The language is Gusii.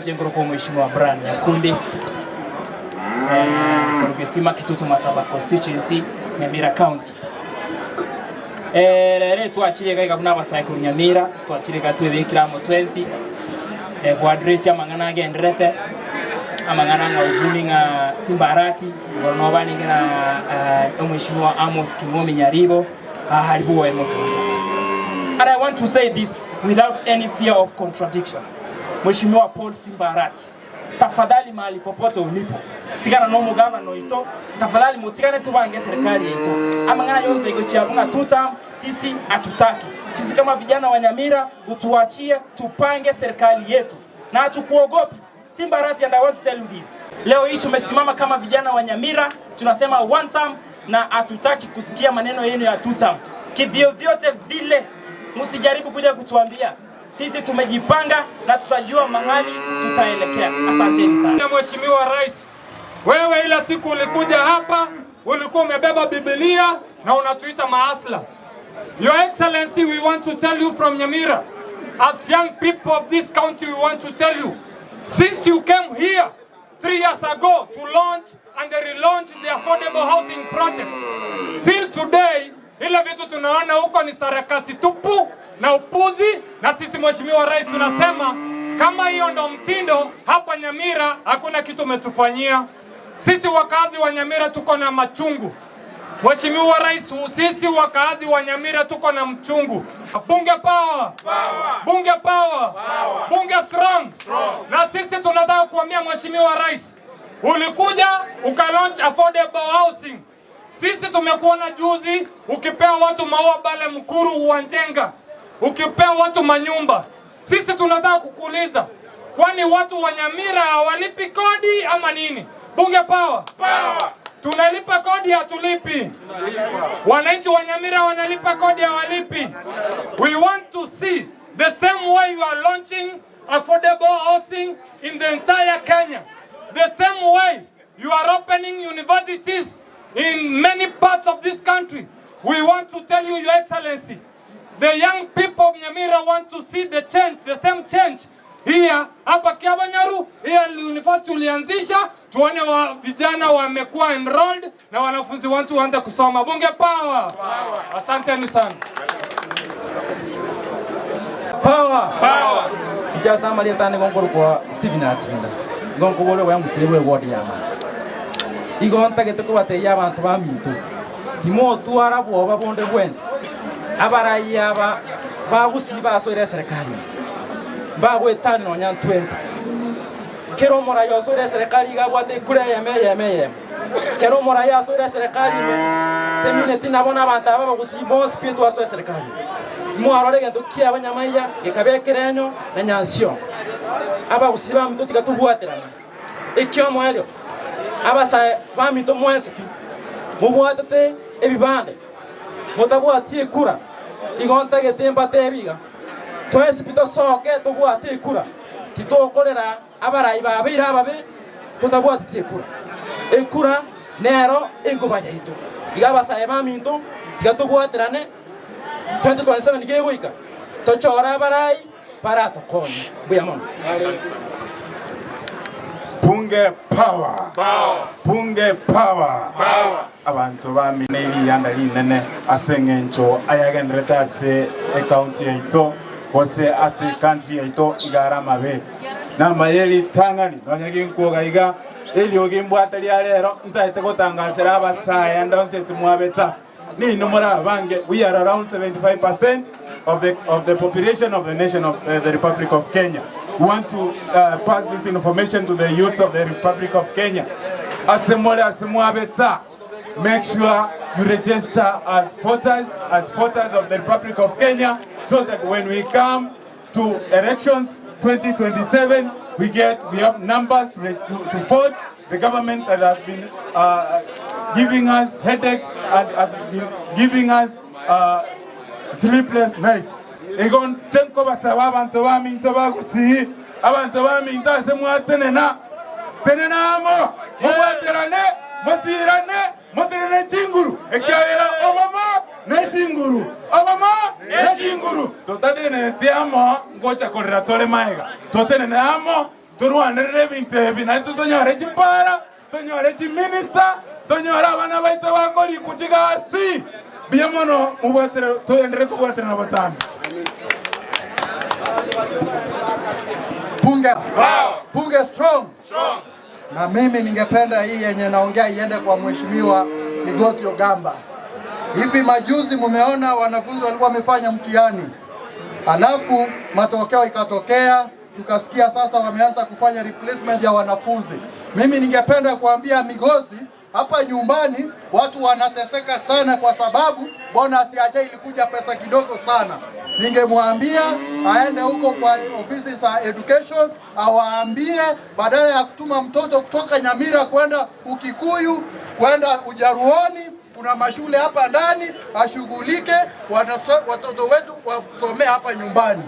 Inche nkorokwa Omweshimiwa Brian Nyakundi, eh, korwa Gesima Kitutu Masaba constituency, Nyamira County. Eh, rero twachire iga iga buna abasae korwa Nyamira, twachire iga twebekire amo twensi, eh, goaddress amang'ana agendererete, amang'ana ng'a uvumi ng'a Simba Arati, igoro nobanenge na eh, Omweshimiwa Amos King'omi Nyaribo, aa riboe motonto. And I want to say this without any fear of contradiction. Mheshimiwa Paul Simba Arati, tafadhali mahali popote ulipo, tigana na omogabana oito, tafadhali motigane tobange eserikali yaito. Amang'ana yonsi taigochia abwo ng'a two term, sisi hatutaki. Sisi kama vijana wa Nyamira utuachie tupange serikali yetu na hatukuogopi. Simba Arati and I want to tell you this. Leo hii tumesimama kama vijana wa Nyamira tunasema one term na hatutaki kusikia maneno yenu ya two term. Kivyovyote vile msijaribu kuja kutuambia. Sisi tumejipanga na tutajua mahali tutaelekea. Asanteni sana. Mheshimiwa Rais, wewe ila siku ulikuja hapa ulikuwa umebeba Biblia na unatuita mahasla. Your Excellency, we want to tell you from Nyamira, as young people of this county, we want to tell you, since you came here 3 years ago to launch and relaunch the affordable housing project, till today, ile vitu tunaona huko ni sarakasi tupu na upuzi, na sisi Mheshimiwa Rais tunasema kama hiyo ndo mtindo hapa Nyamira, hakuna kitu umetufanyia. Sisi wakazi wa Nyamira tuko na machungu. Mheshimiwa Rais, sisi wakazi wa Nyamira tuko na mchungu. Bunge power! Bunge power! Bunge strong! Na sisi tunataka kuambia Mheshimiwa Rais, ulikuja uka launch affordable housing. Sisi tumekuona juzi ukipea watu maua pale Mukuru Uwanjenga, ukipea watu manyumba. Sisi tunataka kukuuliza, kwani watu wa Nyamira hawalipi kodi ama nini? Bunge power! Power! Tunalipa kodi hatulipi? Wananchi wa Nyamira wanalipa kodi hawalipi? We want to see the same way you are launching affordable housing in the entire Kenya. The same way you are opening universities in many parts of this country. We want to tell you, Your Excellency, the young people of Nyamira want to see the change, the same change here hapa Kiabanyaru. Here university ulianzisha, tuone wa vijana wamekuwa enrolled na wanafunzi wetu waanze kusoma. Bunge power! Asanteni sana. Power. Power. Nchasama lietane gonkorokwa Stephen Atinda. Gonkobore bwa musire bwe ward ya ma. Igo ntagete kobateia abanto ba minto. Timotwara bwoba bonde bwensi. Abarai aba bagusiba asoire eserikali. Mbagwetani nonya 20. Kero omorai osoire eserikali iga abwate ekura eyemo eyemo eyemo. Kero omorai asoire eserikali ime, temineti nabo na abanto aba bagusi bonsi pi twasoa eserikali. Mwarora egento kia abanyamaiya gekaba ekerenyo na nyansio. Abagusi baminto tiga tobwaterana. Ekiomoerio, abasae baminto mwensi pi, mobwatete ebibande, motabwati ekura, igo ntagete mbatebi iga, twensi pi tosoke tobwate ekura, titokorera abarai babeire ababe totabwateti ekura. Ekura nero enkoba yaito. Iga abasae baminto, tiga tobwaterane 2027 kegoika, tochore abarai baratokonye. Mbuya mono. Bunge power. Bunge power. Abanto bamino eriyanda rinene ase eng'encho ayagenderete ase ecounty yaito gose ase ecountry yaito iga are amabe. Namaye ritang'ani nonya ginkwoga iga eriogi mbwate ria rero ntaete gotangasera abasae ande onsi ase mwabeta nino more abange we are around 75% of the, of the population of the nation of uh, the Republic of Kenya. We want to uh, pass this information to the youth of the Republic of Kenya. Ase more ase mwabeta make sure you register as voters, as voters of the Republic of Kenya, so that when we come to elections 2027, we get, we have numbers to, to, to vote the government that has been uh, giving us headaches and has been giving us uh, sleepless nights. Igo ntenko basaba abantu baminto bagusii abantu baminto ase mwatenena tenena amo mobwaterane mosirane motenene chinguru ekiagera obomo ne chinguru obomo ne chinguru totateneneti amo ngocha korera tore maega totenene amo. Torwanerere ebinto ebi naintwe tonyore chipara, tonyore chiminista, tonyore abana baito bakorikwa chigasi. Mbuya mono mobwatere toenderere kobwaterana botambe. Bunge, bunge strong. Na mimi ningependa hii yenye naongea iende kwa Mheshimiwa Migosi Ogamba. Hivi majuzi mumeona wanafunzi walikuwa wamefanya mtihani, alafu matokeo ikatokea, tukasikia sasa wameanza kufanya replacement ya wanafunzi. Mimi ningependa kuambia Migosi hapa nyumbani watu wanateseka sana, kwa sababu bonus ya chai ilikuja pesa kidogo sana. Ningemwambia aende huko kwa ofisi za education awaambie, badala ya kutuma mtoto kutoka Nyamira kwenda Ukikuyu kwenda Ujaruoni, kuna mashule hapa ndani, ashughulike, watoto wetu wasomee hapa nyumbani.